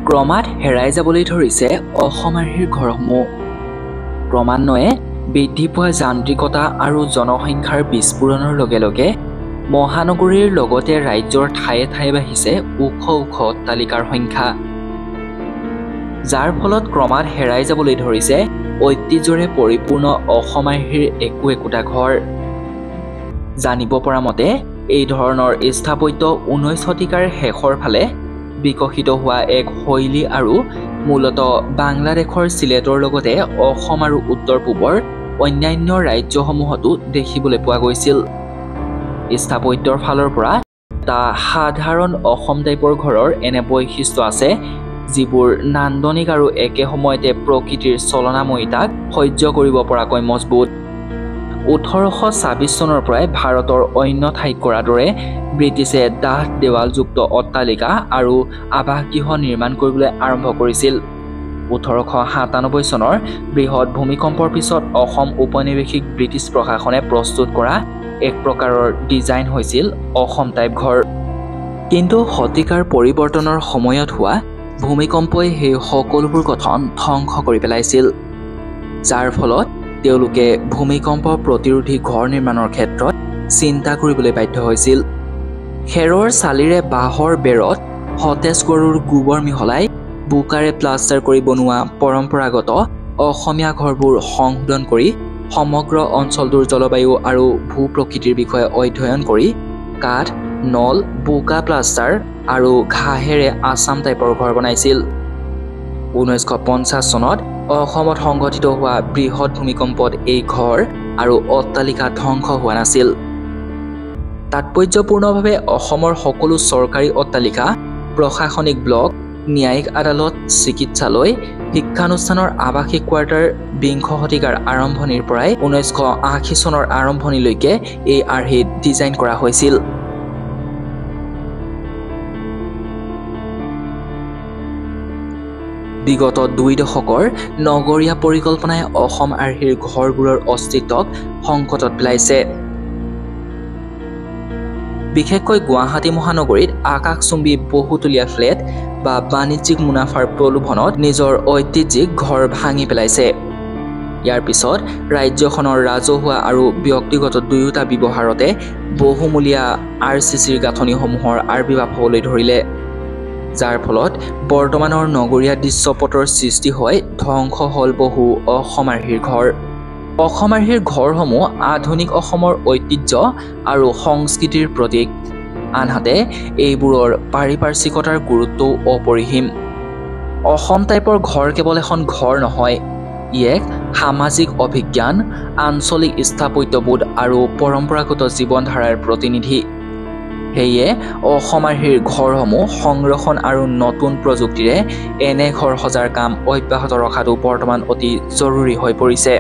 ক্ৰমাৎ হেৰাই যাবলৈ ধৰিছে অসম আৰ্হিৰ ঘৰসমূহ। ক্ৰমান্বয়ে বৃদ্ধি পোৱা যান্ত্ৰিকতা আৰু জনসংখ্যাৰ বিস্ফোৰণৰ লগে লগে মহানগৰীৰ লগতে ৰাজ্যৰ ঠায়ে ঠায়ে বাঢ়িছে ওখ ওখ অট্টালিকাৰ সংখ্যা, যাৰ ফলত ক্ৰমাৎ হেৰাই যাবলৈ ধৰিছে ঐতিহ্যৰে পৰিপূৰ্ণ অসম আৰ্হিৰ একো একোটা ঘৰ। জানিব পৰা মতে এই ধৰণৰ স্থাপত্য 19 শতিকাৰ শেষৰ ফালে বিকশিত হোৱা এক শৈলী আৰু মূলতঃ বাংলাদেশৰ চিলেটৰ লগতে অসম আৰু উত্তৰ পূবৰ অন্যান্য ৰাজ্যসমূহতো দেখিবলৈ পোৱা গৈছিল। স্থাপত্যৰ ফালৰ পৰা এটা সাধাৰণ অসম টাইপৰ ঘৰৰ এনে বৈশিষ্ট্য আছে যিবোৰ নান্দনিক আৰু একে সময়তে প্ৰকৃতিৰ চলনাময়িতাক সহ্য কৰিব পৰাকৈ মজবুত। 1826 চনৰ পৰাই ভাৰতৰ অন্য ঠাইত কৰাৰ দৰে ব্ৰিটিছে ডাঠ দেৱালযুক্ত অট্টালিকা আৰু আৱাসগৃহ নিৰ্মাণ কৰিবলৈ আৰম্ভ কৰিছিল। 1897 চনৰ বৃহৎ ভূমিকম্পৰ পিছত অসম ঔপনিৱেশিক ব্ৰিটিছ প্ৰশাসনে প্ৰস্তুত কৰা এক প্ৰকাৰৰ ডিজাইন হৈছিল অসম টাইপ ঘৰ। কিন্তু শতিকাৰ পৰিৱৰ্তনৰ সময়ত হোৱা ভূমিকম্পই সেই সকলোবোৰ গঠন ধ্বংস কৰি পেলাইছিল, যাৰ ফলত তেওঁলোকে ভূমিকম্প প্ৰতিৰোধী ঘৰ নিৰ্মাণৰ ক্ষেত্ৰত চিন্তা কৰিবলৈ বাধ্য হৈছিল। খেৰৰ চালিৰে বাঁহৰ বেৰত সতেজ গৰুৰ গোবৰ মিহলাই বোকাৰে প্লাষ্টাৰ কৰি বনোৱা পৰম্পৰাগত অসমীয়া ঘৰবোৰ সংশোধন কৰি সমগ্ৰ অঞ্চলটোৰ জলবায়ু আৰু ভূ-প্ৰকৃতিৰ বিষয়ে অধ্যয়ন কৰি কাঠ, নল, বোকা প্লাষ্টাৰ আৰু ঘাঁহেৰে আছাম টাইপৰ ঘৰ বনাইছিল। 1950 চনত অসমত সংঘটিত হোৱা বৃহৎ ভূমিকম্পত এই ঘৰ আৰু অট্টালিকা ধ্বংস হোৱা নাছিল। তাৎপৰ্যপূৰ্ণভাৱে অসমৰ সকলো চৰকাৰী অট্টালিকা, প্ৰশাসনিক ব্লক, ন্যায়িক আদালত, চিকিৎসালয়, শিক্ষানুষ্ঠানৰ আৱাসিক কোৱাৰ্টাৰ বিংশ শতিকাৰ আৰম্ভণিৰ পৰাই 1980 চনৰ আৰম্ভণিলৈকে এই আৰ্হিত ডিজাইন কৰা হৈছিল। বিগত 2 দশকৰ নগৰীয়া পৰিকল্পনাই অসম আৰ্হিৰ ঘৰবোৰৰ অস্তিত্বক সংকটত পেলাইছে। বিশেষকৈ গুৱাহাটী মহানগৰীত আকাশচুম্বী বহুতলীয়া ফ্লেট বা বাণিজ্যিক মুনাফাৰ প্ৰলোভনত নিজৰ ঐতিহ্যিক ঘৰ ভাঙি পেলাইছে। ইয়াৰ পিছত ৰাজ্যখনৰ ৰাজহুৱা আৰু ব্যক্তিগত দুয়োটা ব্যৱহাৰতে বহুমূলীয়া আৰ চি চিৰ গাঁথনিসমূহৰ আৱিৰ্ভাৱ হ'বলৈ ধৰিলে, যাৰ ফলত বৰ্তমানৰ নগৰীয়া দৃশ্যপটৰ সৃষ্টি হৈ ধ্বংস হ'ল বহু অসম আৰ্হিৰ ঘৰ। অসম আৰ্হিৰ ঘৰসমূহ আধুনিক অসমৰ ঐতিহ্য আৰু সংস্কৃতিৰ প্ৰতীক, আনহাতে এইবোৰৰ পাৰিপাৰ্শ্বিকতাৰ গুৰুত্বও অপৰিসীম। অসম টাইপৰ ঘৰ কেৱল এখন ঘৰ নহয়, ই এক সামাজিক অভিজ্ঞান, আঞ্চলিক স্থাপত্যবোধ আৰু পৰম্পৰাগত জীৱনধাৰাৰ প্ৰতিনিধি। সেয়ে অসম আৰ্হিৰ ঘৰসমূহ সংৰক্ষণ আৰু নতুন প্ৰযুক্তিৰে এনে ঘৰ সজাৰ কাম অব্যাহত ৰখাটো বৰ্তমান অতি জৰুৰী হৈ পৰিছে।